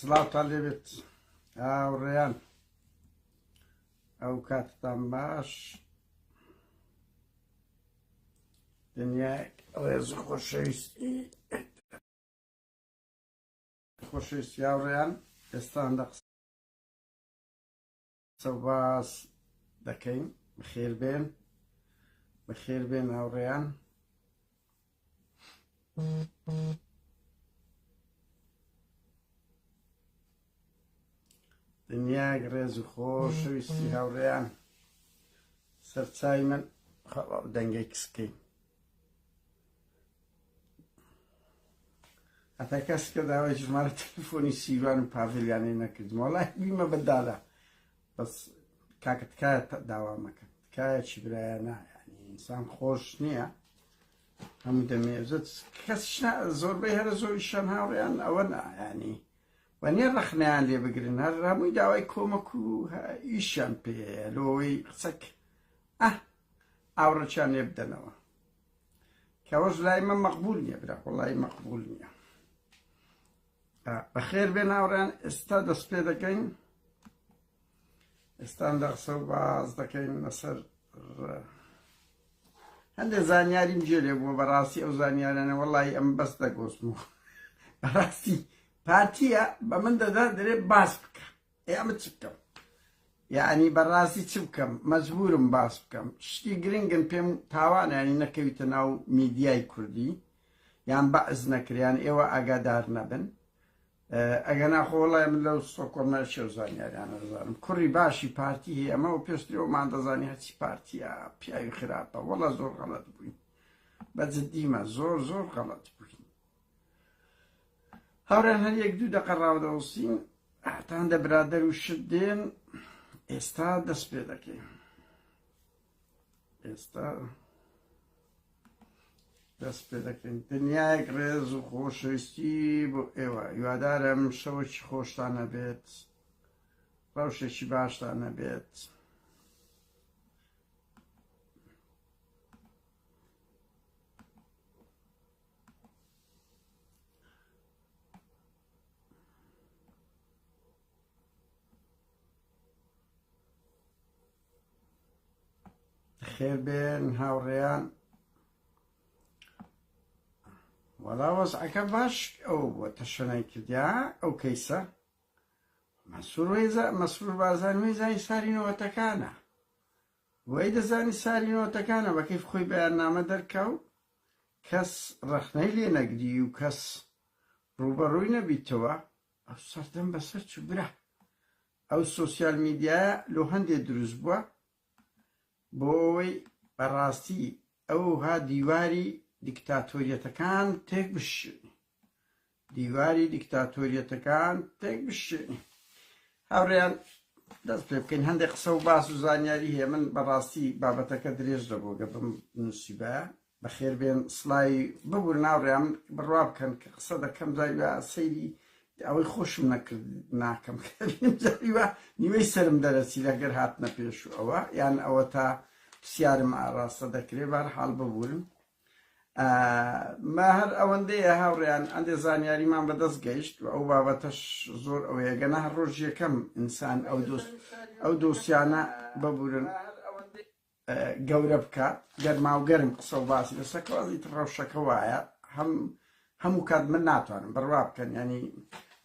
سڵاوتان لێبێت هاوڕێیان ئەو کاتتان باش دنیای ڕێز و خۆشەویستی خۆشەویستی هاوڕێیان ئێستا لە قسە و باس دەکەین بەخێر بێن بەخێر بێن هاوڕێیان دنیایەک ڕێز و خۆشەویستی هاوڕێیان سەرچای من دەنگەی کسکەین هەتا کەس کە داوای ژمارە تەلەفۆنی سیروان و پاڤلیانەی نەکردم وەڵای بیمە بەدالە بەس کاکە تکایە داوا مەکەن تکایە چی برایانە یعنی ئینسان خۆش نییە هەموو دەمێزت کەس زۆربەی هەرە زۆریشان هاوڕیان ئەوە نایانی و نیە ڕەخنەیان لێ بگرن هەر هەمووی داوای کۆمەک و ئیشیان پێەیە لۆی قسەک ئە ئاوڕەچیان لێ بدەنەوە کەوەش لای مە مەقبول نییە برا وڵی مەقبول نییە بەخێر بێن هاوڕێیان ئێستا دەست پێ دەکەین ئێستان لە قسە و باز دەکەین لەسەر هەندێک زانیاریم جێ لێ بووە بەڕاستی ئەو زانیارانە وەڵی ئەم بەس دەگۆزم و بەڕاستی پارتیە بە من دەدا دەرێ باس بکە ئێ ئەمە چ بکەم یعنی بەڕاستی چ بکەم مەجبورم باس بکەم شتی گرنگن پێم تاوانە ینی نەکەویتە ناو میدیای کوردی یان بەعز نەکریان ئێوە ئاگادار نەبن ئەگەنا خۆ وڵای من لەو ستۆکۆڵمە شێو زانیاریانە دەزانم کوڕی باشی پارتی هەیە ئەمە و پێشتری ئەومان دەزانی هەرچی پارتیە پیاوی خراپە وەڵا زۆر غەڵەت بووین بە جدیمە زۆر زۆر غەڵەت بووین هاوڕێن هەر یەک دوو دەقە ڕاودەوەستین هەتان دە برادەر و شت دێن ئێستا دەست پێ دەکەین ئێستا دەست پێ دەکەین دنیایەک ڕێز و خۆشەویستی بۆ ئێوە هیوادارم شەوەکی خۆشتان نەبێت ڕەوشێکی باشتان نەبێت خێربێن هاوڕێیان وەڵا وەزعەکە باش ئەو بووە تەشەنای کردیا ئەو کەیسە مەسرور وەیزا مەسرور بارزانی وەیزانی ساری نەوەتەکانە وەی دەزانی ساری نەوەتەکانە بە کەیف خۆی بەیاننامە دەرکا و کەس ڕەخنەی لێ نەگری و کەس ڕووبەڕووی نەبیتەوە ئەو سەردەم بەسەر چوو برا ئەو سۆسیال میدیایە لۆ هەندێ دروست بووە بۆ ئەوەی بەڕاستی ئەوها دیواری دیکتاتۆریەتەکان تێک بشێنی دیواری دیکتاتۆریەتەکان تێک بشێنی هاوڕێیان دەست پێ بکەین هەندێک قسە و باس و زانیاری هەیە من بەڕاستی بابەتەکە درێژ دەبوو گە بم نووسیبایە بەخێر بێن سڵاوی ببورن هاوڕێیان من بڕوا بکەن کە قسە دەکەم جاری وا سەیری ئەوەی خۆشم نەکرد ناکەم جاری وا نیوەی سەرم دەرەچی لەگەر هاتنە پێش و ئەوە یان ئەوە تا پرسیارم ئاڕاستە دەکرێ بار حاڵ ببورن ما هەر ئەوەندەیە هاوڕێیان ئەندێ زانیاریمان بەدەست گەیشت و ئەو بابەتەش زۆر ئەوەیە گەنا هەر ڕۆژ یەکەم ئینسان ئەو دۆست ئەو دۆسیانە ببورن گەورە بکات گەرماوگەرم قسە و باسی لەسەر کەواز ئیتر ڕەوشەکە وایە هەم هەموو کات من ناتوانم بڕوا بکەن ینی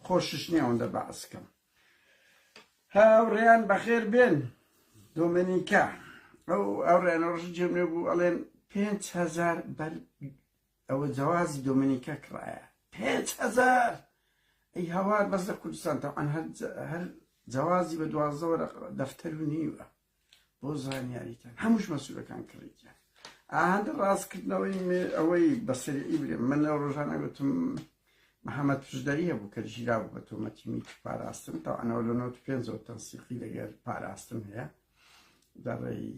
خۆشش نییە ئەوەندە باس کەم هاوڕێیان بەخێر بێن دۆمەنیکا ئەو ئەوڕێنە ڕژ جێم لێ بوو ئەڵێن 5هزار بەر ئەوە جەوازی دۆمەنیکا کڕایە 5هزار ئەی هاوار بەس لە کوردستان تاوان هەر جەوازی بە دوازدە وەرەق دەفتەر و نیوە بۆ زانیاریتان هەمووش مەسوولەکان کڕیتیان ئاهەندە ڕاستکردنەوەی ئەوەی بەسەری برێ من لەو ڕۆژانە گوتم محەممەد پشدەری هەبوو کە ژیرا بوو بە تۆمەتی میت پاراستن تاوانەوە لە 95 تەنسیقی لەگەر پاراستن هەیە دەڕێی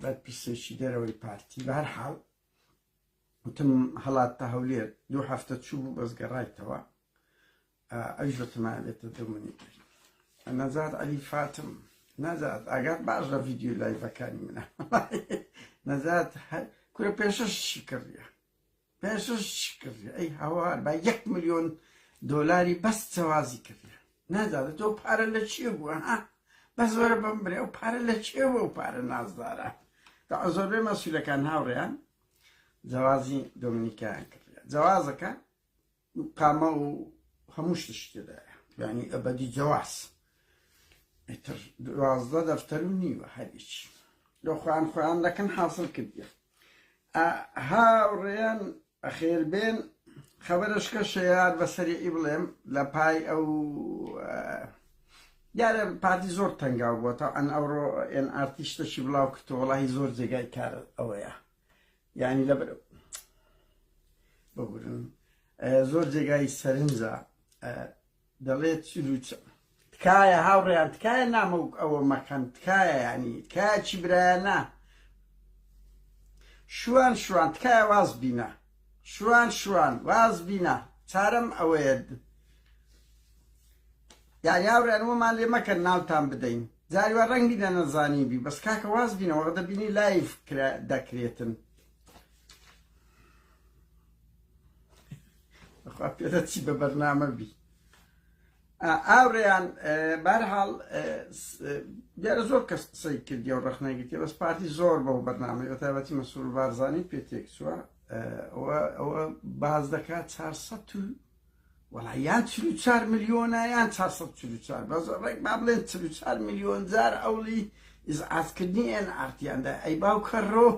بەرپرسێکی دەرەوەی پارتی بە هەر حاڵ وتم هەڵات تا هەولێر دوو هەفتە چوو بوو بەس گەڕایتەوە ئەویش بە تەمایە بێتە دڵمنی نەجات عەلی فاتم نەجات ئاگات باش لە ڤیدیۆ لایڤەکانی منە نەجات کورە پێشش چی کردیە پێشش چی کردیە ئەی هاوار بە یەک ملیۆن. دۆلاری بەس جەوازی کردیە نازانێت ئەو پارە لە چێ بووە ها بەس وەرە بەم برێ ئەو پارە لە چێ بووە ئەو پارە نازدارە تا زۆربەی مەسولەکان هاوڕێیان جەوازی دۆمینیکایان کردیە جەوازەکە قامە و هەموو شتش تێدایە یعنی ئەبەدی جەواز ئیتر 12 دەفتەر و نیوە هەریچ لۆ خۆیان خۆیان دەکەن حاصل کردیە هاوڕێیان ئەخێربێن خەبەرەشکە شەیار بە سەریعی بڵێم لە پای ئەو دیارە پارتی زۆر تەنگاو بووە تا ئەن ئەوڕۆ ئێن ئارتی شتەکی بڵاو کردەوە وەڵاهی زۆر جێگای کار ئەوەیە یعنی لەبەر ببورن زۆر جێگای سەرنجە دەڵێت چلوچ تکایە هاوڕێیان تکایە نامە و ئەوە مەکەن تکایە ینی تکایە چی برایە نا شوان شوان تکایە واز بینە شوان شوان واز بینە چارەم ئەوەیە یاری هاوڕێیان وەمان لێ مەکەن ناوتان بدەین جاری وا ڕەنگی لە نەزانی بی بەس کاکە واز بینە وەخت دەبینی live دەکرێتن بەخوا پێدە چی بە بەرنامە بی ئاوڕێیان بارحاڵ دیارە زۆر کەس قسەی کردی و ڕەخنەی گرتی بەس پارتی زۆر بەو بەرنامەی بە تایبەتی مەسرور بارزانی پێ تێکچووە ئەوە باز دەکات 400 وەڵا یان 44 ملیۆنە یان 444 بەس ڕێک با بڵێن 44 ملیۆن جار ئەوڵی ئیزعاجکردنی ئێن ئارتیاندا ئەی باوکە ڕۆ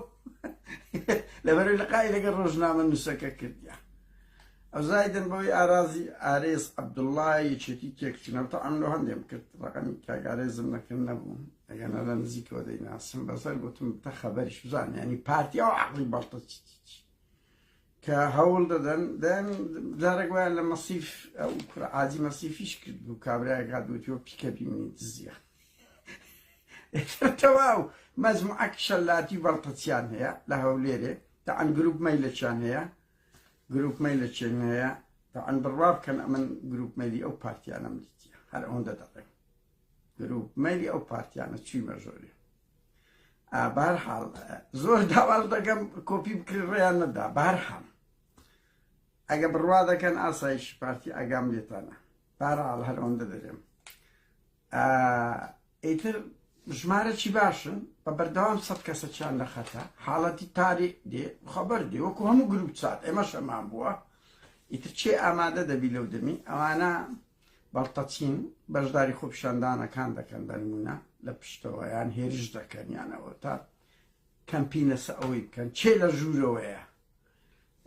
لەبەرەوەی لقای لەگەڵ ڕۆژنامە نووسەکە کردیان ئەوزایدن بەوەی ئارازی ئارێز عەبدوڵڵا یەکێتی تێکچوونەوە تا ئەم لۆ هەندێم کرد ڕەقەمی کاک ئارێزم نەکرد نەبوو ئەگەنا لە نزیکەوە دەیناسم بەسەر گوتم تە خەبەریش بزان ینی پارتی ئەو عەقڵی بەڵتە چی کە هەوڵ دەدەن دەن جارێک وایە لە مەسیف ئەو کوڕە عادی مەسیفیش کرد بوو کابرایەک هات وتیەوە پیکەپی منی دزیە تەواو مەجموعەک شەلاتی بەڵتەچیان هەیە لە هەولێرێ تەعەن گروپ مەیلەکیان هەیە گروپ مەیلەکیان هەیە تەعەن بڕوا بکەن ئەمن گروپ مەیلی ئەو پارتیانەم دیتیە هەر ئەوەندە دەڵێم گروپ مەیلی ئەو پارتیانە چویمە ژۆرێ بارحاڵ زۆر داواش دەکەم کۆپی بکرێ ڕێیان نەدا بارحاڵ ئەگە بڕوا دەکەن ئاسایشی پارتی ئاگام لێتانە بارحاڵ هەر ئەوەندە دەرێم ئیتر ژمارەکی باشن بە بەردەوام سەد کەسەکیان لە خەتە حاڵەتی تاری دێ خەبەر دێ وەکو هەموو گروپ چات ئێمەش ئەمان بووە ئیتر چێ ئامادە دەبی لەو دەمی ئەوانە بەڵتەچین بەشداری خۆپیشاندانەکان دەکەن بە نمونە لە پشتەوە یان هێرش دەکەن یانەوە تا کەمپین لەسە ئەوەی بکەن چێ لە ژوورەوەیە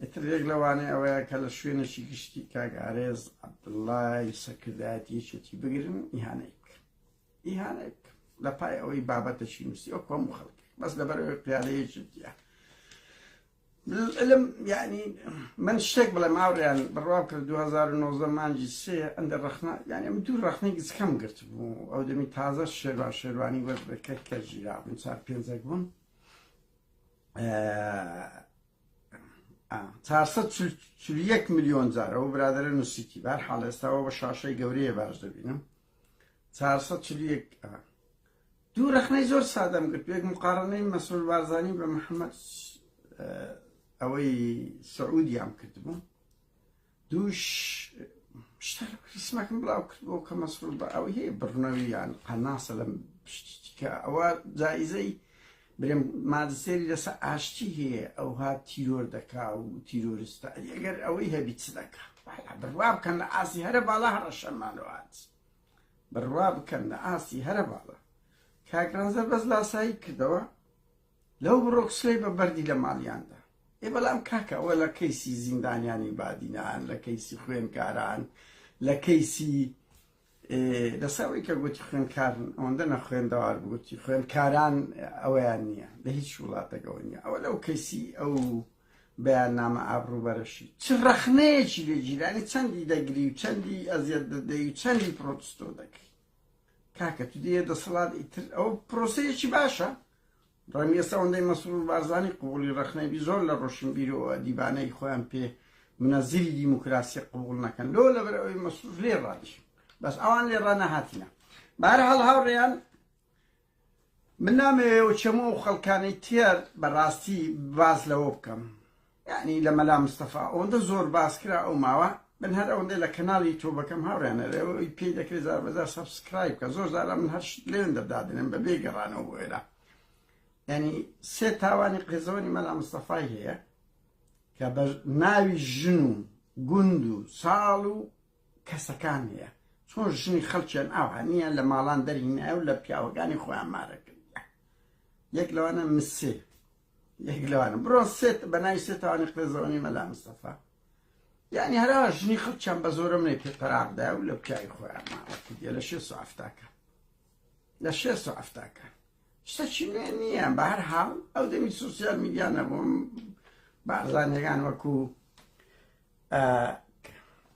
ئیتر یەک لەوانەیە ئەوەیە کە لە شوێنێکی گشتی کاک ئارێز عەبدوڵای سەرکردایەتی یەکێتی بگرن ئیهانەی بکەن ئیهانەی بکەن لە پای ئەوەی بابەتەکی نووسی ئەو کۆم خەڵک بەس لەبەر ئەوەی قیادە یەکێتیە علم یعنی من شتێک بڵێم هاوڕێیان بڕوا کرد 2019 مانگی سێ ئەندە ڕەخنە یعنی من دوو ڕەخنەی گچکەم گرت بوو ئەو دەمی تازە شێروان شێروانی وەربکە کە ژیرا بوون چار پێنجێک بوون 441 ملیۆن جار ئەو برادرە نووسیتی بار حاڵ ئێستاوە بە شاشەی گەورەیە باش دەبینم 441 دوو ڕەخنەی زۆر سادەم گرت یەک مقارنەی مەسرور بارزانی بە محەممەد ئەوەی سعودیان کردبوو دووش شتێکم بڵاو کردبوو کە مەسرور بە ئەوەی هەیە بڕنەوی یان قەناسە لەم شتیکە ئەوە جایزەی برێم ماجستێری لەسەر ئاشتی هەیە ئەوها تیرۆر دەکا و تیرۆرستە ئەگەر ئەوەی هەبی چ دەکا بڕوا بکەن لە ئاستی هەرە باڵا هەڕەشەمانەوە هات بڕوا بکەن لە ئاستی هەرە باڵا کاک ڕەنجدەر بەس لاسایی کردەوە لەو بڕۆکسلەی بە بەردی لە ماڵیاندا ئێ بەڵام کاکە ئەوە لە کەیسی زیندانیانی بادینان لە کەیسی خوێنکاران لە کەیسی لەسەر ئەوەی کە گوتی خوێنکارن ئەوەندە نەخوێندەوار بگوتی خوێنکاران ئەوەیان نییە لە هیچ وڵاتەکەەوە نییە ئەوە لەو کەیسی ئەو بەیاننامە ئابڕووبەرەشی چ ڕەخنەیەکی لێ گیرانی چەندی دەگری و چەندی ئەزیەت دەدەی و چەندی پرۆتستۆ دەکەی کاکە تو دێ دەسەڵات ئیتر ئەو پرۆسەیەکی باشە ڕەنگە ئێستا ئەوەندەی مەسرور بارزانی قبوڵی ڕەخنەی بی زۆر لە ڕۆشنبیر و ئەدیبانەی خۆیان پێ منەزیری دیموکراسی قبوڵ نەکەن لۆ لەبەر ئەوەی مەسرور لێ ڕادی بەس ئەوان لێ ڕانەهاتینە بارحاڵ هاوڕێیان من نامەوێ و چەمە و خەڵکانەی تێر بەڕاستی باس لەوە بکەم یعنی لە مەلا مستەفا ئەوەندە زۆر باس کرا ئەو ماوە. من هەر ئەوەندە لە کەناڵی یوتوبەکەم هاوڕێیان ئەوەی پێی دەکرێت زار بەزار subscribe کە زۆر زارا من هەر شت لێن دەدادنم بە بێ گەڕانەوە بۆ ئێرە. یعنی سێ تاوانی قێزەوەنی مەلا مستەفای هەیە کە بە ناوی ژن و گوند و ساڵ و کەسەکان هەیە چۆن ژنی خەڵکیان ئاوا نییە لە ماڵان دەرهینایە و لە پیاوەکانی خۆیان مارە کردیە. یەک لەوانە مسێ یەک لەوانە بڕۆ سێت بە ناوی سێ تاوانی قێزەوەنی مەلا مستەفا یعنی هەرا ژنی خەڵکیان بە زۆرە منێ پێ تەراقدا و لە پیاوی خۆیان ماڵە کردیە لە شێست و حەفتاکان لە شێست و حەفتاکان شتەکی نوێ نییە. بە هەر حاڵ ئەو دەمی سوسیال میدیا نەبووم بارزانیەکان وەکو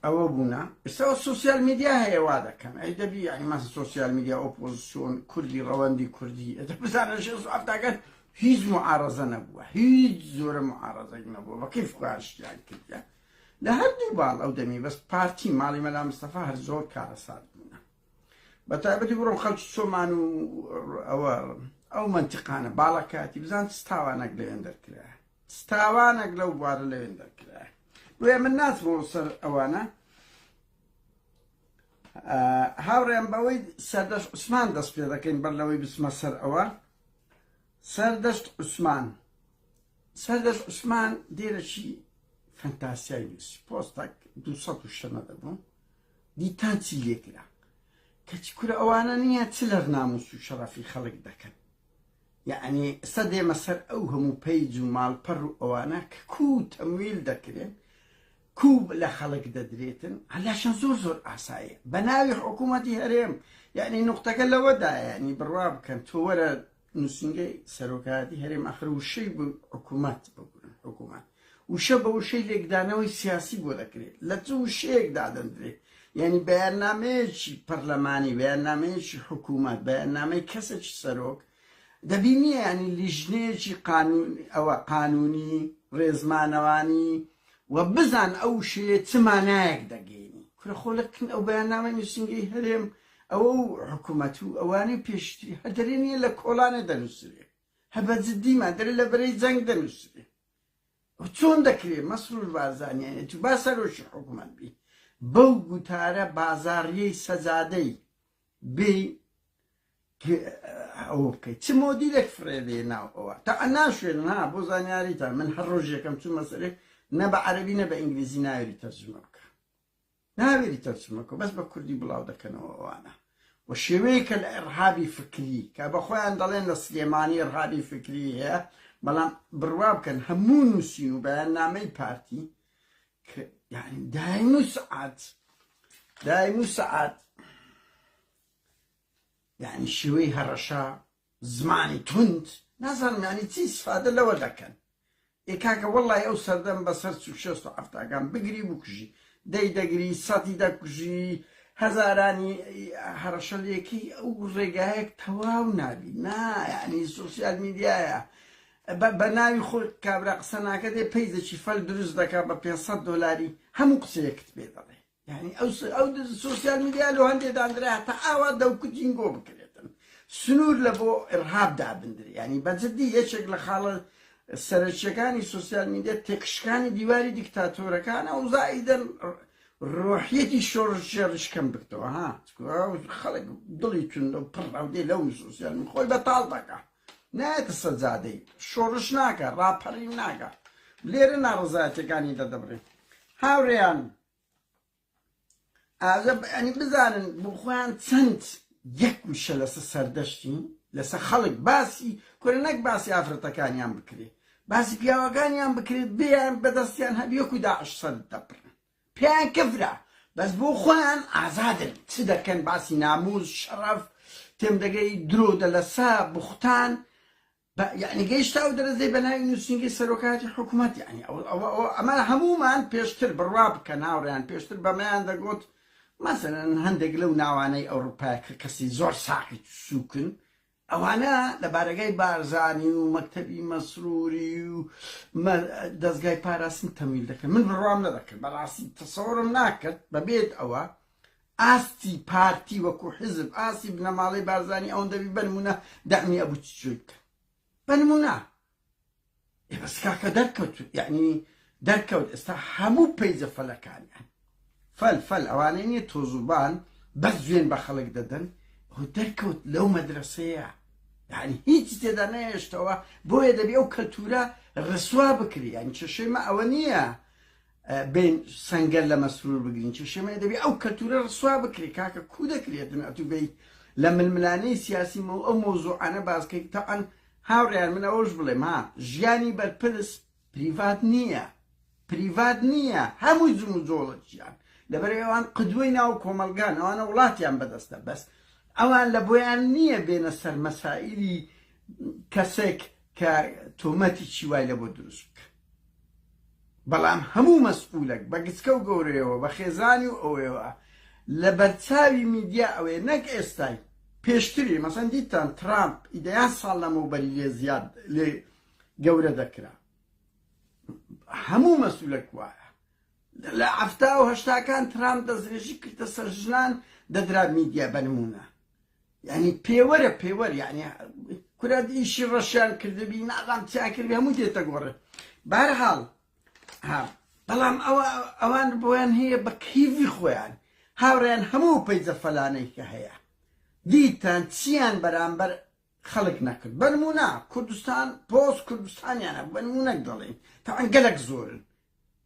ئەوە بوونە ئێستا سوسیال میدیا هەیە وا دەکەن ئەی دەبی یعنی ماسە سوسیال میدیا ئۆپۆزیسیۆن کوردی ڕەوەندی کوردی ئەتە بزانە شێست و حەفتاکان هیچ معارەزە نەبووە هیچ زۆرە معارەزەک نەبووە بە کەیف خۆیان شتیان کردیان لە هەردوو باڵ ئەو دەمی بەس پارتی ماڵی مەلا مستەفا هەر زۆر کارەسات بوونە بە تایبەتی بڕۆم خەڵکی چۆمان و ئەوە ئەو منتیقانە باڵەکاتی بزان چ تاوانێک لەوێن دەرکرا چ تاوانێک لەو بوارە لەوێن دەرکرا بۆیە من ناچمەوە سەر ئەوانە. هاوڕێم بەوەی سەردەشت عوسمان دەست پێ دەکەین بەر لەوەی بچمە سەر ئەوە سەردەشت عوسمان سەردەشت عوسمان دێرەکی فەنتاسیای نووسی پۆستەک 200 شتە دەبوو دیتان چی لێکرا کەچی کورە ئەوانە نییە چ لەر ناموس و شەڕەفی خەڵک دەکەن یەعنی ئستا دێمە سەر ئەو هەموو پەیج و ماڵپەڕ و ئەوانە کە کوو تەمویل دەکرێن کوو لە خەڵک دەدرێتن هەلاشان زۆر زۆر ئاساییە بە ناوی حکوومەتی هەرێم یعنی نوقتەکە لەوەدایە یعنی بڕوا بکەن تۆ وەرە نووسینگەی سەرۆکایەتی هەرێم ئەخر وشەی حکوومەت بگورن حکوومەت وشە بە وشەی لێکدانەوەی سیاسی بۆ دەکرێت لە چ وشەیەک دادەندرێت یعنی بەیاننامەیەکی پەرلەمانی بەیاننامەیەکی حکوومەت بەیاننامەی کەسێکی سەرۆک دەبی نییە ینی لیژنەیەکی قانون ئەوە قانونی ڕێزمانەوانی و بزان ئەو شەیە چ مانایەک دەگەینی کورە خۆ لە کن ئەو بەیاننامەی نووسینگەی هەرێم ئەوە و حکوومەت و ئەوانەی پێشتری هەر دەرێ نییە لە کۆڵانێ دەنووسرێ هەر بە جدیمان دەرێ لە بەرەی جەنگ دەنووسرێ چۆن دەکرێ مەسرور بارزانی یانی تو با سەرۆکی حکومەت بی بەو گوتارە بازاڕیەی سەجادەی بێی ئەوە بکەیت چ مۆدیلێک فڕێ دێ ناو ئەوە تا ناشوێنن ها بۆ زانیاریتان من هەر ڕۆژێکم چوومە سەرێ نە بە عەرەبی نە بە ئینگلیزی ناوێری تەرجمە بکە ناوێری تەرجمەکە بەس بە کوردی بڵاو دەکەنەوە ئەوانە و شێوەیەکە لە ئێرهابی فکری کە بە خۆیان دەڵێن لە سلێمانی ئێرهابی فکری هەیە بەڵام بڕوا بکەن هەموو نووسین و بەیاننامەی پارتی کە یعنی دایم و سەعات دایم و سەعات یعنی شێوەی هەڕەشە زمانی توند نازانم یعنی چی استفادە لەوە دەکەن ئێ کاکە وەڵای ئەو سەردەم بەسەر چوو شێست و حەفتاکان بگری بکوژی دەی دەگری سەتی دەکوژی هەزارانی هەڕەشە لێکەی ئەو ڕێگایەک تەواو نابی نا یعنی سۆسیال میدیایە بە ناوی خۆی کابرا قسە ناکە دێ پەیجێکی فەل دروست دەکا بە 500 دۆلاری هەموو قسەیەکت پێ دەڵێ یعنی ئەو ئەو سۆسیال میدیا لۆ هەندێ داندرا تا ئاوا دەوکوتینگۆ بکرێتن سنوور لە بۆ ئرهاب دابندرێ یعنی بە جدی یەکێک لە خاڵە سەرەکیەکانی سۆسیال میدیا تێکشکانی دیواری دیکتاتۆرەکانە و زائیدەن ڕۆحیەتی شۆڕشگێڕیش کەم بکتەوە ها خەڵک دڵی توندە و پڕ ئەودێ لەو سۆسیال خۆی بەتاڵ دەکا نایەتە سەجادەی شۆڕش ناکە ڕاپەڕین ناکە لێرە ناڕەزایەتەکانی دەدەبڕێ هاوڕێیان ئازە ئەنی بزانن بۆ خۆیان چەند یەک وشە لەسە سەردەشتی لەسە خەڵک باسی کورە نەک باسی ئافرەتەکانیان بکرێ باسی پیاوەکانیان بکرێت بیان بەدەستیان هەبی وەکو داعش سەر دەبڕن پێیان کفرە بەس بۆ خۆیان ئازادن چ دەکەن باسی ناموس شەڕەف تێم دەگەی درۆ دەلەسە بوختان بە یعنی گەیشتە ئەو دەرەجەی بە ناوی نووسینگەی سەرۆکایەتی حکوومەت یعنی ئەو ئەوە ئەوە ئەمە هەموومان پێشتر بڕوا بکەن هاوڕێیان پێشتر بەمەیان دەگوت مەسەلەن هەندێک لەو ناوانەی ئەوروپا کە کەسی زۆر ساقیت و سووکن ئەوانە لە بارەگای بارزانی و مەکتەبی مەسروری و دەزگای پاراستن تەمویل دەکەن من بڕوام نەدەکرد بەڕاستی تەسەورم ناکرد بەبێت ئەوە ئاستی پارتی وەکو حزب ئاستی بنەماڵەی بارزانی ئەوەندە بی بەنمونە دەعمی ئەبوو چجۆی بکەن بەنمونە ئێ بەس کاکە دەرکەوت یعنی دەرکەوت ئێستا هەموو پەیجە فەلەکانیان. فەل فەل ئەوانەی نیە تۆزوبان بەس جوێن بە خەڵک دەدەن ئەوە دەرکەوت لەو مەدرەسەیە یعنی هیچی تێدا نەهێشتەوە بۆیە دەبی ئەو کەلتورە ڕسوا بکری یعنی کێشەی مە ئەوە نییە بین سەنگەر لە مەسرور بگرین کێشەی مە دەبی ئەو کەلتورە ڕسوا بکری کاکە کو دەکرێتن ئەتو بی لە ململانێی سیاسی مە ئەو مەوزوعانە باسکەی تەعەن هاوڕێیان من ئەوەش بڵێم ها ژیانی بەرپرس پریڤات نییە پریڤات نییە هەمووی جموجۆڵەکیان لەبەرئەوەی ئەوان قدوەی ناو کۆمەڵگان ئەوانە وڵاتیان بەدەستە بەس ئەوان لە بۆیان نییە بێنە سەر مەسائیلی کەسێک کە تۆمەتی چی وای لە بۆ دروست بکە بەڵام هەموو مەسئولەک بە گچکە و گەورەیەوە بە خێزانی و ئەوەیەوە لە بەرچاوی میدیا ئەوەیە نەک ئێستای پێشتری مەسەن دیتان ترامپ ئیدەیان ساڵ لەمەوبەری لێ زیاد لێ گەورە دەکرا هەموو مەسولەک وایە لە حەفتا و هەشتاکان ترامپ دەستدرێژی کردە سەر ژنان دەدرا میدیا بە نمونە یعنی پێوەرە پێوەر یعنی کورە ئیشی ڕەشیان کردبی نازام چیان کردبی هەموو دێتە گۆڕێ بەهەرحاڵ ها بەڵام ئەوە ئەوان بۆیان هەیە بە کەیفی خۆیان هاوڕێیان هەموو پەیجە فەلانەی کە هەیە دیتان چیان بەرامبەر خەڵک نەکرد بەنمونە کوردستان پۆست کوردستانیان هەبوو بەنمونەک دەڵێین تەبعەن گەلەک زۆرن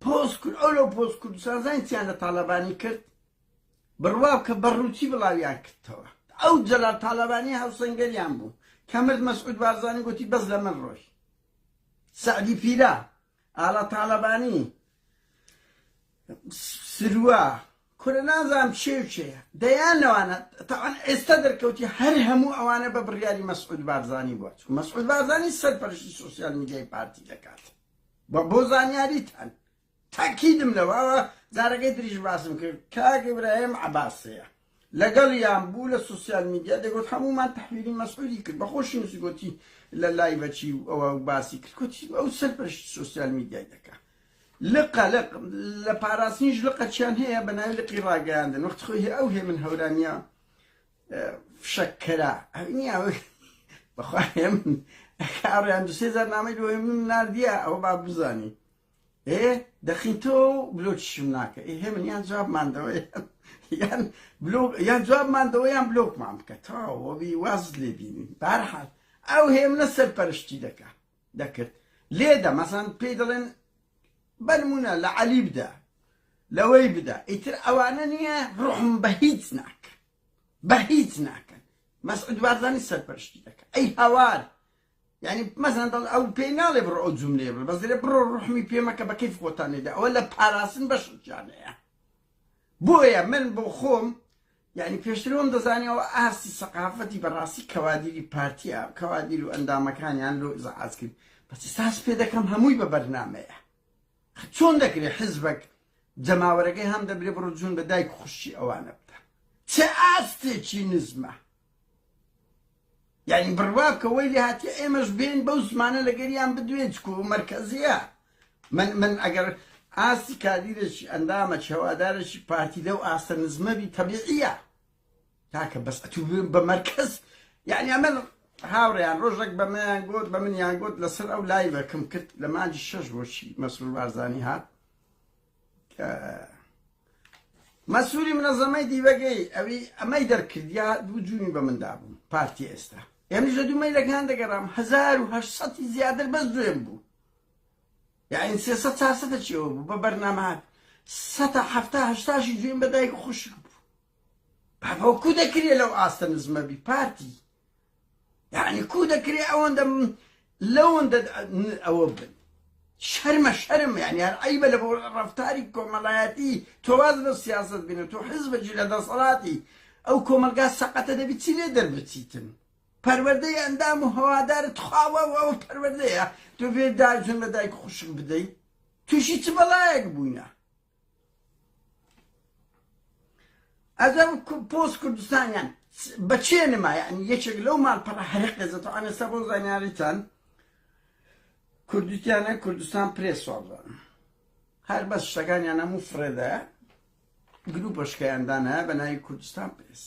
پۆست کورد ئەو لەو پۆست کوردستان زانی چیان لە تاڵەبانی کرد بڕوا بکە بە ڕووتی بڵاویان کردەوە ئەو جەلال تاڵەبانی هاوسەنگەریان بوو کە مرد مەسعود بارزانی گوتی بەس لە من ڕۆی سەعدی پیرە ئاڵا تاڵەبانی سروە کورە نازانم کێ و کێیە دەیان لەوانە تاوان ئێستا دەرکەوتی هەر هەموو ئەوانە بە بڕیاری مەسعود بارزانی بووە چونکە مەسعود بارزانی سەرپەرشتی سۆسیال میدیای پارتی دەکات بە بۆ زانیاریتان تاکیدم لەوە ئەوە جارەکەی تریش باسم کرد کاک ئیبراهیم عەباسەیە لەگەڵیان بوو لە سۆسیال میدیا دەگوت هەموومان تەحویلی مەسعودی کرد بە خۆشی نووسی گوتی لە لایڤەچی ئەوە باسی کرد گوتی ئەو سەرپەرشتی سۆسیال میدیای دەکات لقە لق لە پاراستنیش لقەکیان هەیە بە ناوی لقی ڕاگەیاندن وەخت خۆی هەیە ئەو هێمن هەورامیە فشەککەرا نییە بەخوا هێمن کاڕیان دو سێ جار نامەی لۆ هێمن ناردیە ئەوە با بزانی ئێ دەخین تۆ بلۆکیشم ناکە ئێ هێمن یان جوابمان دەوە یان بلۆک یان جوابمان دەوە یان بلۆکمان بکە تەواو وازت لێ بینین بەهەرحاڵ ئەو هێمنە سەرپەرشتی دەکا دەکرد لێدە مەسەن پێی دەڵێن بەنمونە لە عەلی بدە لەوەی بدە ئیتر ئەوانە نییە ڕحم بە هیچ ناکەن بە هیچ ناکەن مەسعود بارزانی سەرپەرشتی دەکە ئەی هەوار یعنی مەزان دەڵ ئەو پێی ناڵێ بڕۆ ئەو جملەیە بڵێ بەس دەڵێ بڕۆ ڕحمی پێ مەکە بە کەیف خۆتان لێدە ئەوە لە پاراستن بەشێکیانەیە بۆیە من بۆ خۆم یانی پێشتر وەم دەزانی ئەوە ئاستی سەقافەتی بەڕاستی کەوادیری پارتیە کەوادیر و ئەندامەکانیان لۆ ئیزعاج کرد بەس ئێستا هەست پێ دەکەم هەمووی بە بەرنامەیە چۆن دەکرێ حزبەک جەماوەرەکەی هەم دەبرێ بڕۆ جوون بە دایک خوشکی ئەوانە بدە چ ئاستێکی نزمە یعنی بڕوا بکە وەی لێ هاتیە ئێمەش بێن بەو زمانە لەگەریان بدوێن چکو مەرکەزیە من من ئەگەر ئاستی کادیرێکی ئەندامەکی هەوادارێکی پارتی لەو ئاستە نزمە بی تەبیعیە کاکە بەس ئەتوو بە مەرکەز یعنی ئەمە هاوڕێیان ڕۆژێک بە منیان گۆت بە منیان گۆت لەسەر ئەو لایڤەکەم کرد لە مانگی شەش بۆچی مەسرور بارزانی هات کە مەسوری منەزەمەی دیبەگەی ئەوی ئەمەی دەرکردیا دوو جوونی بە من دابوو پارتی ئێستا ئێمەش لە دوو مەیلەکان دەگەڕام 1800 زیاتر بەس دوێم بوو یاعنی 300 400 چیەوە بوو بە بەرنامە هات سەتا حەفتا هەشتاشی جوێن بە دایک و خوشک بوو بابا کو دەکرێ لەو ئاستە نزمە بی پارتی یعنی کو دەکرێ ئەوەندە لەوەندە ئەوە بن شەرمە شەرم یعنی هەر عیبە لە بۆ ڕەفتاری کۆمەڵایەتی تۆ واز لە سیاسەت بینە تۆ حزبێکی لە دەسەڵاتی ئەو کۆمەڵگا سەقەتە دەبی چی لێ دەربچیتن پەروەردەی ئەندام و هەوادارت تخوا ئەوە پەروەردەیە تۆ بێ داجون بە دایک خوشک بدەی تووشی چ بەڵایەک بووینە ئەجەب پۆست کوردستانیان بە چێ نما یعنی یەکێک لەو ماڵپەڕە هەرە قێزەتە ئەنێستا بۆ زانیاریتان کوردیتیانە کوردستان پرێس وابزانم هەر بەس شتەکانیان هەموو فڕێدایە گروپە شکایان دانایە بە ناوی کوردستان پرێس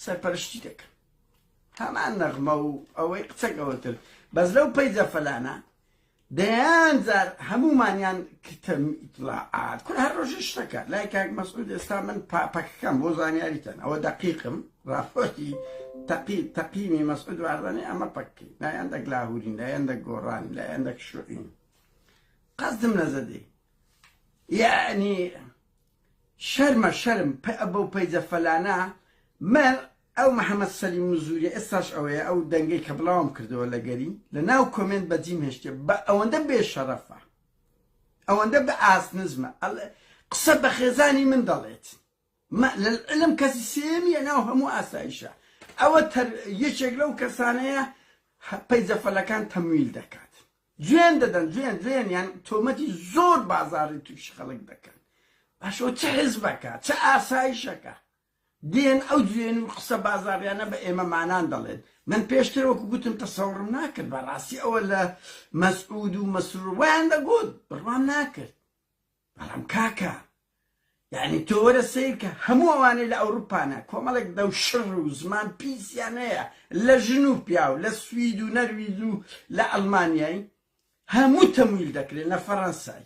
سەرپەرشتی دەکەن هەمان نەغمە و ئەوەی قچەکەوەتر بەس لەو پەیجە فەلانە. دەیان جار هەموومانیان کتم ئیتلاعات کورە هەر ڕۆژێ شتەکە لای کاک مەسعود ئێستا من پەکەکەم بۆ زانیاریتان ئەوە دەقیقم راپۆرتی تەقی تەقیمی مەسعود بارزانی ئەمە پەککەی لای ئەندەک لاهورین لای ئەندەک گۆڕانی لای ئەندەک شوعین قەزدم نەزەدەی یعنی شەرمە شەرم بەو پەیجە فەلانە من ئەو محمد سەلیم مزوریە ئێستاش ئەوەیە ئەو دەنگەی کە بڵاوم کردەوە لەگەری لە ناو کۆمێنت بەجیم هێشتێ بە ئەوەندە بێ شەرەفە ئەوەندە بە ئاست نزمە قسە بە خێزانی من دەڵێت للعلم کەسی سێمیە ناو هەموو ئاسایشە ئەوە یەکێک لەو کەسانەیە پەیجە فەلەکان تەمویل دەکات جوێن دەدەن جوێن جوێن یان تۆمەتی زۆر بازاڕی تووشی خەڵک دەکەن باشەوە چ حزبەکە چ ئاسایشەکە دێن ئەو جوێن و قسە بازاڕیانە بە ئێمەمانان دەڵێن. من پێشتر وەکو گوتم تەسەوڕم ناکرد بەڕاستی ئەوە لە مەسعود و مەسرور وایان دەگوت بڕوام ناکرد. بەڵام کاکە یعنی تۆ وەرە سەیر کە هەموو ئەوانەی لە ئەوروپانە کۆمەڵێک دەوشڕ و زمان پیسیان هەیە لە ژن و پیاو لە سوید و نەرویج و لە ئەڵمانیای هەموو تەمویل دەکرێن لە فەڕەنسای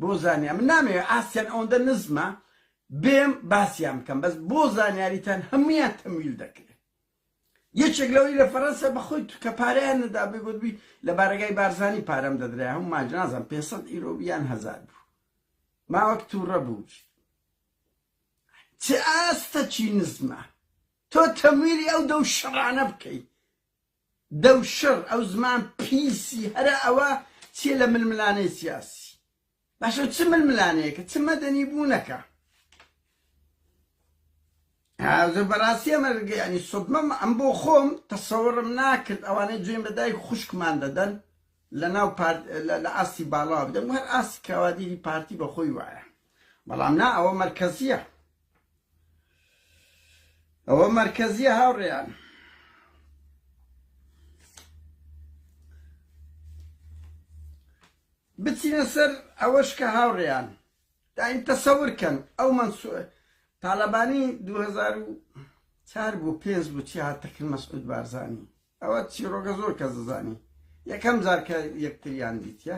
بۆ زانیا من نامەوێ ئاستیان ئەوەندە نزمە بێم باسیان بکەم بەس بۆ زانیاریتان هەمویان تەمویل دەکرێن یەکێک لەوەی لە فەرەنسا بەخۆی کە پارەیان نەدا بێ گوتبی لە بارەگای بارزانی پارەم دەدرای هەموو مانج نازانم 500 ئیرۆ یان هەزار بوو ماوەک تووڕە بوو چ ئاستەکی نزمە تۆ تەمویلی ئەو دەو شڕانە بکەی دەو شڕ ئەو زمان پیسی هەرە ئەوە چیە لە ململانێی سیاسی باشە چ ململانێیەکە چ مەدەنی بوونەکە زۆر بەڕاستی ئەمە ینی سەدمەم ئەم بۆ خۆم تەسەوڕم ناکرد ئەوانەی جوێن بە دایک خوشکمان دەدەن لە ناو لە ئاستی باڵا بدەم هەر ئاستی کاوادیری پارتی بە خۆی وایە بەڵام نا ئەوە مەرکەزیە ئەوە مەرکەزیە هاوڕێیان. بچینە سەر ئەوەش کە هاوڕێیان دایم تەسەور کەن ئەو مەنسوور تاالبانی 2004 بۆ پێنج بۆ چی هاتەکرد مەسعود بارزانی ئەوە چیڕۆکە زۆر کەس دەزانی یەکەم جار کە یەکتریان دیتە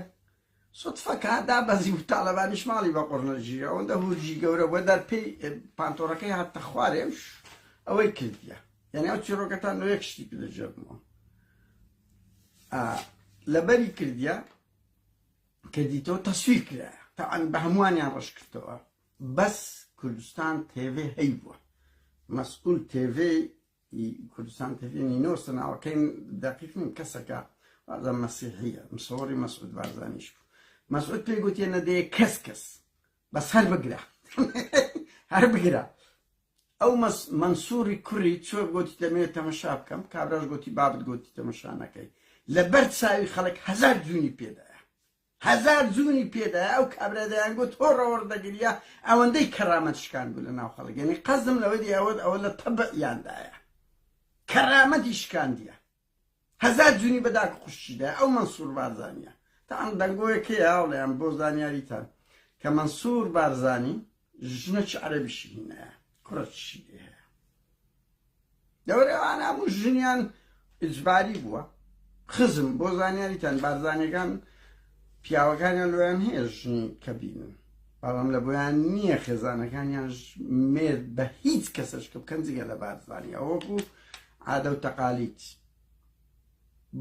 سوتفە کە دابەزی و تاڵەبانیش ماڵی بە قوڕ نەگیرا ئەوەندە هورجی گەورە بووە دەر پێی پانتۆڕەکەی هاتە خوارێ و ئەوەی کردیە یعنی ئەو چیڕۆکەتان لۆ یەک شتی پێ دەگێڕمەوە لەبەری کردیە کە دیتەوە تەسویر کرایە تاعاان بە هەمووانیان ڕەش کردەوە بەس کوردستان تێڤێ هەیبووە مەسئول تێڤێ ی کوردستان تێڤی نینۆسە ناوەکەی دەقیق نیم کەسەکە وازم مەسیحیە مسەوەڕی مەسعود بارزانیش بوو مەسعود پێی گوتیە نەدەیە کەس کەس بەس هەر بگرە هەر بگرە ئەو مەنسووری کوڕی چۆ گوتی دەمەوێت تەمەشا بکەم کابراش گوتی بابت گوتی تەمەشا نەکەی لەبەر چاوی خەڵک هەزار جوونی پێدایە هەزار جوونی پێدایە ئەو کابرا دەیان گوت هۆڕە هۆڕ دەگریا ئەوەندەی کەرامەت شکان بوو لە ناو خەڵک یعنی قەزم لەوەی دی ئەوە ئەوە لە تەبعیاندایە کەرامەتی شکاندیە هەزار جوونی بە داک خوشکیدا ئەو مەنسوور بارزانیە تا ئەم دەنگۆیەک هەیە هاوڵێیان بۆ زانیاریتان کە مەنسوور بارزانی ژنەکی عەرەبیشی هینایە کوڕەکیشی لێ هەیە لەوەر ئەوانە هەموو ژنیان ئیجباری بووە خزم بۆ زانیاریتان بارزانیەکان پیاوەکانیان لۆیان هەیە ژنی کە بینن بەڵام لە بۆیان نییە خێزانەکانیان مێرد بە هیچ کەسەش کە بکەن جگە لە بارزانی ئەوەکو عادە و تەقالیت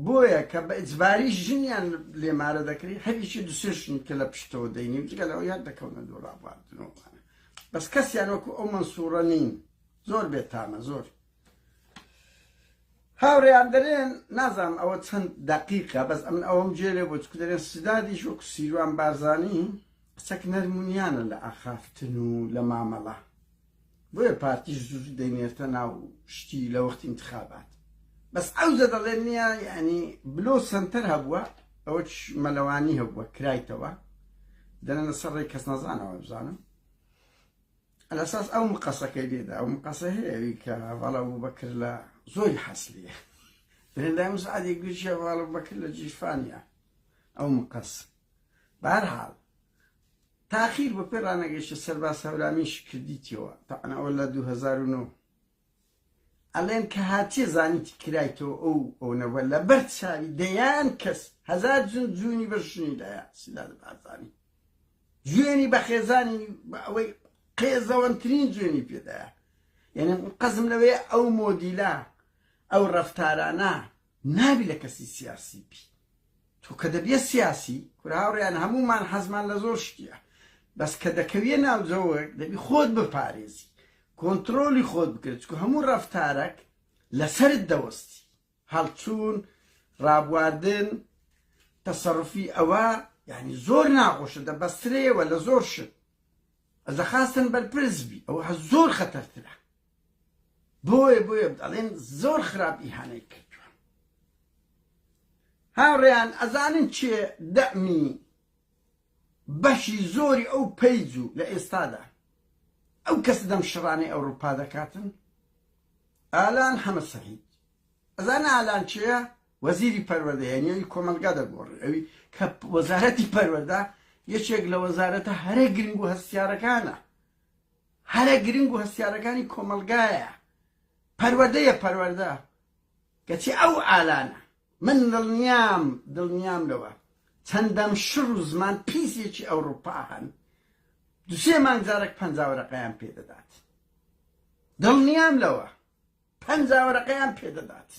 بۆیە کە بە ئیجباری ژنیان لێمارە دەکری هەریکی دوسێ ژن کە لە پشتەوە دەینی جگە لەوە یاد دەکەونە دوو ڕابواردنەوە بەس کەسیان وەکو ئەو مەنسوڕە نین زۆر بێتامە زۆر هاوڕێیان دەرێن نازانم ئەوە چەند دەقیقە بەس ئەمن ئەوەم جێ لێ بۆ چکو دەرێن سدادیش وەکو سیروان بارزانی قسەک نەرمونیانە لە ئاخافتن و لە مامەڵە بۆیە پارتیش زوو دەینێرتە ناو شتی لە وەختی انتخابات بەس ئەوجە دەڵێن نییە یعنی بلۆ سنتەر هەبووە ئەوە مەلەوانی هەبووە کرایتەوە دەنە لەسەر ڕێی کەس نەزانەوە بزانم ئەلەساس ئەو مقەسەکەی لێدا ئەو مقەسە هەیە ئەوی کە هەڤاڵ ئەبوبەکر لە زۆری حەسلیە دەرێن دای مسعادی گوتی هەڤاڵ ئەبوبەکر لە جیرفانە ئەو مقەس بەهەرحاڵ تاخیر بە پێ ڕانەگەیشتە سەرباز هەورامیش کردیتیەوە تاعن ئەوە لە 2009. ئەڵێن کە هاتیە زانیتی کرایتەوە ئەو ئەونەوە لەبەر چاوی دەیان کەس هەزار جون جونی بە ژنی دایە سیداد بارزانی جوێنی بە خێزانی بە ئەوەی قێزەوەنترین جوێنی پێدایە یعنی قەزم لەوەیە ئەو مۆدیلە ئەو ڕەفتارانە نابی لە کەسی سیاسی بی تۆ کە دەبیە سیاسی کورە هاوڕێیان هەموومان حەزمان لە زۆر شتیە بەس کە دەکەویە ناو جەوەک دەبی خۆت بپارێزی کۆنترۆلی خۆت بکرێت چکو هەموو ڕەفتارەک لەسەرت دەوەستی هەڵچوون ڕابواردن تەسەڕفی ئەوە یعنی زۆر ناخۆشە دەبەسترێەوە لە زۆر شت ئەزە خاستن بەرپرس بی ئەوە زۆر خەتەرترە بۆیە بۆیە دەڵێن زۆر خراپ ئیهانەی کردووە هاوڕێیان ئەزانن چێ دەمی بەشی زۆری ئەو پەیج و لە ئێستادا ئەو کەس دەم شڕانەی ئەوروپا دەکاتن ئالان حەمە سەعید ئەزانە ئالان چێە وەزیری پەروەردە یعنی ئەوی کۆمەڵگا دەگۆڕێ ئەوی کە وەزارەتی پەروەردە یەکێک لە وەزارەتە هەرە گرنگ و هەستیارەکانە هەرە گرنگ و هەستیارەکانی کۆمەڵگایە پەروەردەیە پەروەردە کەچی ئەو ئالانە من دڵنیام دڵنیام لەوە چەند دەم شڕ و زمان پیسێکی ئەوڕوپا هەن دوسێ مانگ جارێک 50 وەرەقەیان پێ دەدات دڵنیام لەوە 50 وەرەقەیان پێ دەدات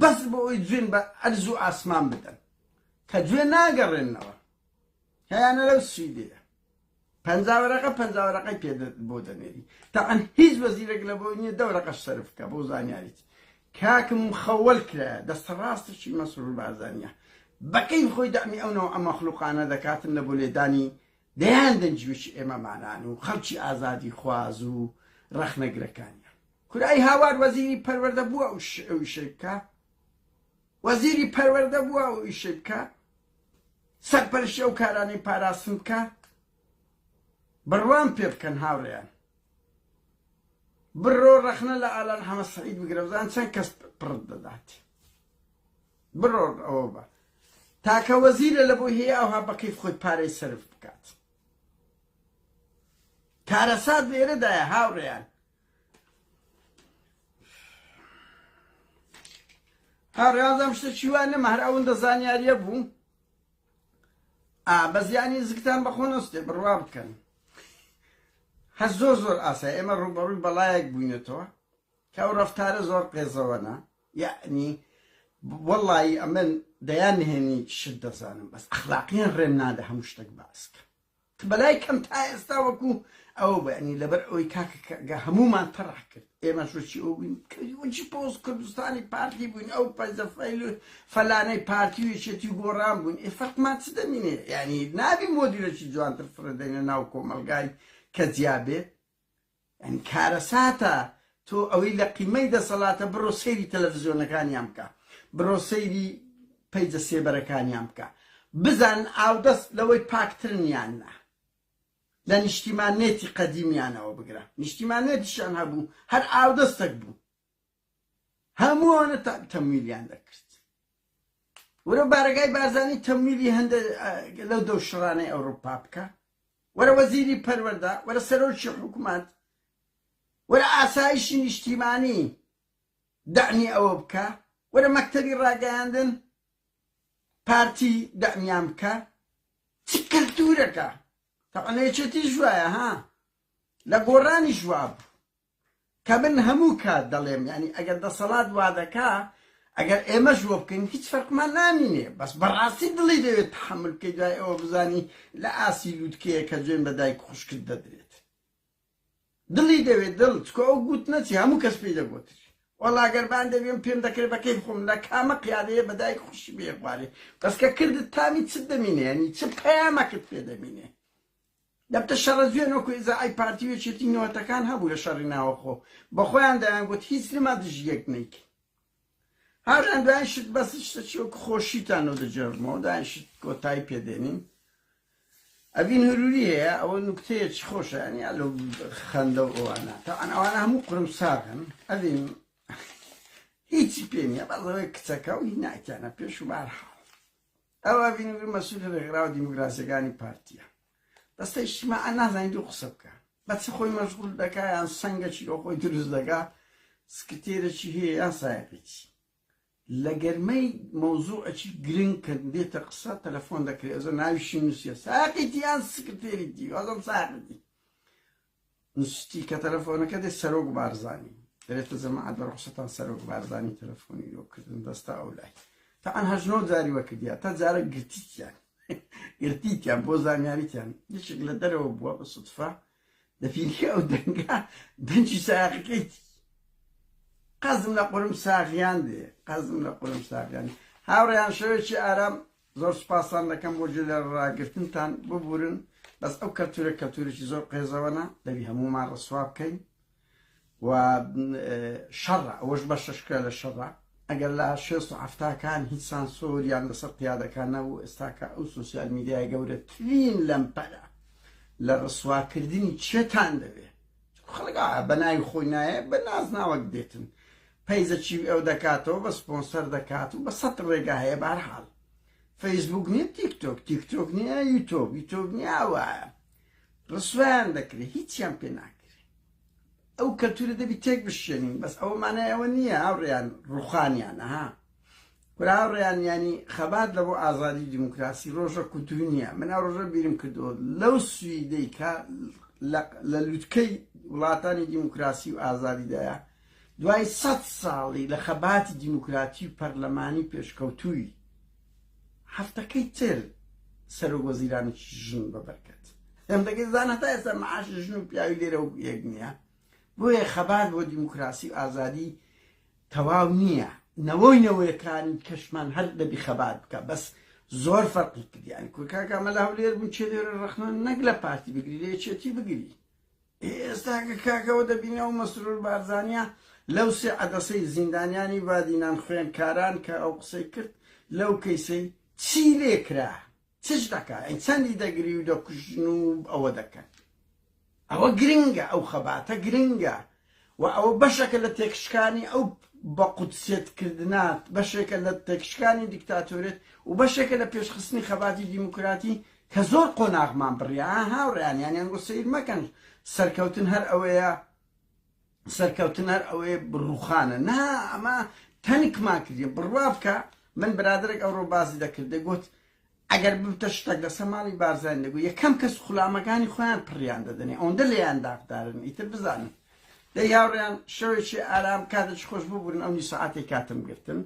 بەس بۆ ئەوی جوێن بە ئەرز و ئاسمان بدەن کە جوێن ناگەڕێنەوە هەیانە لەو سویدەیە 50 وەرەقە 50 وەرەقەی پێ بۆ دەنێری تاعەن هیچ وەزیرێک لە بۆی نییە دە وەرەقەش سەرف بکە بۆ زانیاریت کاکم مخەوەل کرایە دەستە ڕاستشی مەسرور بارزانیە بەکەی خۆی دەعمی ئەو نەوعە مەخلوقانە دەکاتن لە بۆ لێدانی دەیان دەنگیوی ئێمەمانان و خەڵکی ئازادی خواز و ڕەخنەگرەکانیان کورای هاوار وەزیری پەروەردە بووە ئەو ئیشەی بکە وەزیری پەروەردە بووە ئەو ئیشەی بکە سەرپەرشتی ئەو کارانەی پاراستن بکە بڕوام پێ بکەن هاوڕێیان بڕۆ ڕەخنە لە ئالان حەمە سعید بگرە بزان چەند کەس پڕت دەدات بڕۆ ئەوە بە تاکە وەزیرە لە بۆی هەیە ئەوها بەکەیف خۆی پارەی سەرف بکات کارەسات لێرەدایە هاوڕێیان هاوڕێیان زم شتێکی وا نەما هەر ئەوەندە زانیاریە بوو ئا بەس یانی زگتان بەخۆ نەستێ بڕوا بکەن هەر زۆر زۆر ئاسای ئێمە ڕووبەڕووی بەڵایەک بووینەتەوە کە ئەو ڕەفتارە زۆر قێزەوەنە یعنی وەڵی ئەمن دەیان نهێنی شت دەزانم بەس ئەخلاقیان ڕێم نادە هەموو شتێک باسکە بەلای کەم تا ئێستا وەکو ئەوە بوو یانی لەبەر ئەوەی کاکە کە هەموومان تەڕح کرد ئێمەش وەکی ئەو بووین وەکی پۆست کوردستانی پارتی بووین ئەو پەیزە فەیل و فەلانەی پارتی و یەکێتی و گۆڕان بووین ئێ فەرقمان چ دەمینێ یانی نابی مۆدیلێکی جوانتر فڕێدەینە ناو کۆمەڵگای کە جیا بێت یانی کارەساتە تۆ ئەوەی لە قیمەی دەسەڵاتە بڕۆ سەیری تەلەفزیۆنەکانیان بکە بڕۆ سەیری پەیجە سێبەرەکانیان بکە بزان ئاودەست لەوەی پاکترن یان نا لە نیشتیمان نێتی قەدیمیانەوە بگرە نیشتیمان نێتیشیان هەبوو هەر ئاودەستەک بوو هەموو ئەوانە تەمویلیان دەکرد وەرە بارەگای بارزانی تەمویلی هەندە لەو دەوشڕانەی ئەوروپا بکە وەرە وەزیری پەروەردە وەرە سەرۆکی حکومەت وەرە ئاسایشی نیشتیمانی دەعمی ئەوە بکە وەرە مەکتەبی ڕاگەیاندن پارتی دەعمیان بکە چ کەلتورەکە تەبعەن لە یەکێتیش وایە ها لە گۆڕانیش وابوو کە من هەموو کات دەڵێم یانی ئەگەر دەسەڵات وادەکا ئەگەر ئێمەش وە بکەین هیچ فەرقمان نامینێ بەس بەڕاستی دڵی دەوێت تحمل بکەی دوای ئەوە بزانی لە ئاسی لوتکەیە کە جوێن بە دایک خوشکت دەدرێت دڵی دەوێت دڵ چکۆ ئەو گوت نەچی هەموو کەس پێی دەگوتری وەڵا گەر بان دەبێم پێم دەکرێت بە کەیف خۆم لە کامە قیادەیە بە دایک خوشی بێ خوارێ بەس کە کردت تامی چت دەمینێ یانی چ پەیامەکت پێ دەمینێ دەبتە شەڕە جوێن وەکو ئیزاعەی پارتی و یەکێتی نەوەتەکان هەبوو لە شەڕی ناوەخۆ بەخۆیان دەیانگوت هیچ نەما دژی یەک نەیکەین هاوڕێیان دوایین شت بەس شتەکی وەکو خۆشیتان و دەگێڕمەوە دوایین شت کۆتایی پێدێنین ئەڤین هروری هەیە ئەوە نوکتەیەکی خۆشە یانی لەو خەندە و ئەوانە تاوان ئەوانە هەموو قرم ساغن ئەڤین هیچی پێ نییە بەس ئەوەی کچەکە و هینایتیانە پێش و بارحاڵ ئەو ئەڤین هروری مەسولی ڕێکخراوە دیموکراسیەکانی پارتیە دەستە ئیجتیماع نازانین دوو قسە بکە بە چ خۆی مەشغول دەکا یان سەنگەکی لۆ خۆی دروست دەکا. سکرتێرەکی هەیە یان سایەقێکی لە گەرمەی مەوزوعێکی گرنگ کە دێتە قسە تەلەفۆن دەکرێت ئەزە ناویشی نووسیە سایەقێتی یان سکرتێریتی وازم سایەقێتی نووستی کە تەلەفۆنەکە دێ سەرۆک بارزانی دەرێتە جەماعەت بە ڕوخسەتان سەرۆک بارزانی تەلەفۆنی لۆ کردن دەستە ئەو لای تا ئەن هەژنۆ جاری وە کردیا تا جارە گرتیتیان گرتیتیان بۆ زانیاریتیان یەکێک لە دەرەوە بووە بە سودفە دەبینی ئەو دەنگە دەنگی ساغەکەیتی قەزم لە قورم ساغیان دێ قەزم لە قورم ساغیان هاوڕێیان شەوێکی ئارام زۆر سوپاستان دەکەم بۆ گوێ لە ڕاگرتنتان ببورن بەس ئەو کەلتورە کەلتورێکی زۆر قێزەوەنە دەبی هەموومان ڕسوا بکەین و شەڕە ئەوەش بەشەشکە لە شەڕە ئەگەر لە شێست و حەفتاکان هیچ سانسۆریان لەسەر قیادەکان نەبوو ئێستاکە ئەو سۆسیال میدیای گەورەترین لەمپەرە لە ڕسواکردنی چێتان دەوێ خەڵک بە ناوی خۆی نایە بە نازناوەک دێتن پەیزە چی ئەو دەکاتەوە بە سپۆنسەر دەکات و بە سەت ڕێگا هەیە بارحاڵ فەیسبوک نییە تیکتۆک تیکتۆک نییە یوتۆب یوتۆب نییە وایە ڕسوایان دەکرێت هیچیان پێ ناکرێت ئەو کەلتورە دەبی تێک بشێنین بەس ئەوە مانای ئەوە نییە هاوڕێیان ڕوخانیانە ها کورە هاوڕێیان یانی خەبات لە بۆ ئازادی و دیموکراسی ڕۆژە کوتو نییە من ئەو ڕۆژە بیرم کردەوە لەو سویدەی کە لە لوتکەی وڵاتانی دیموکراسی و ئازادیدایە دوای سە ساڵی لە خەباتی دیموکراتی و پەرلەمانی پێشکەوتووی هەفتەکەی تر سەرۆک وەزیرانێکی ژن بە بەرکەت هەمدەکەی زان هەتا ئێستا معاشی ژن و پیاوی لێرە و یەک نییە بۆیە خەبات بۆ دیموکراسی و ئازادی تەواو نییە نەوەی نەوەیەکانی کەشمان هەر دەبی خەبات بکە بەس زۆر فەرقی کردیان کورکاکە ئەمە لە هەولێر بوون چێ لێرە ڕەخنە نەک لە پارتی بگری لە یەکێتی بگری ئێستا کە کاکەوە دەبینی ئەو مەسرور بارزانیە لەو سێ عەدەسەی زیندانیانی بادینان خوێندکاران کە ئەو قسەی کرد لەو کەیسەی چی لێکرا چش دەکا ئەی چەندی دەگری و دەکوژن و ئەوە دەکەن ئەوە گرنگە ئەو خەباتە گرنگە و ئەوە بەشێکە لە تێکشکانی ئەو بە قودسێت کردنات بەشێکە لە تێکشکانی دیکتاتۆرێت و بەشێکە لە پێشخستنی خەباتی دیموکراتی کە زۆر قۆناغمان بڕیا هاوڕێیان یان یانگۆ سەیر مەکەن سەرکەوتن هەر ئەوەیە سەرکەوتن هەر ئەوەیە ڕوخانە نا ئەمە تەنکمان کردیە بڕوا بکە من برادێک ئەوڕۆ بازی دەکرد دەگوت ئەگەر ببتە شتەک لەسەر ماڵی بارزانی دەگو یەکەم کەس خولامەکانی خۆیان پڕیان دەدەنێ ئەوەندە لێیان داخدارن ئیتر بزانن دەی هاوڕێیان شەوێکی ئارام کاتێکی خۆش ببورن ئەو نیو سەعاتەی کاتم گرتن.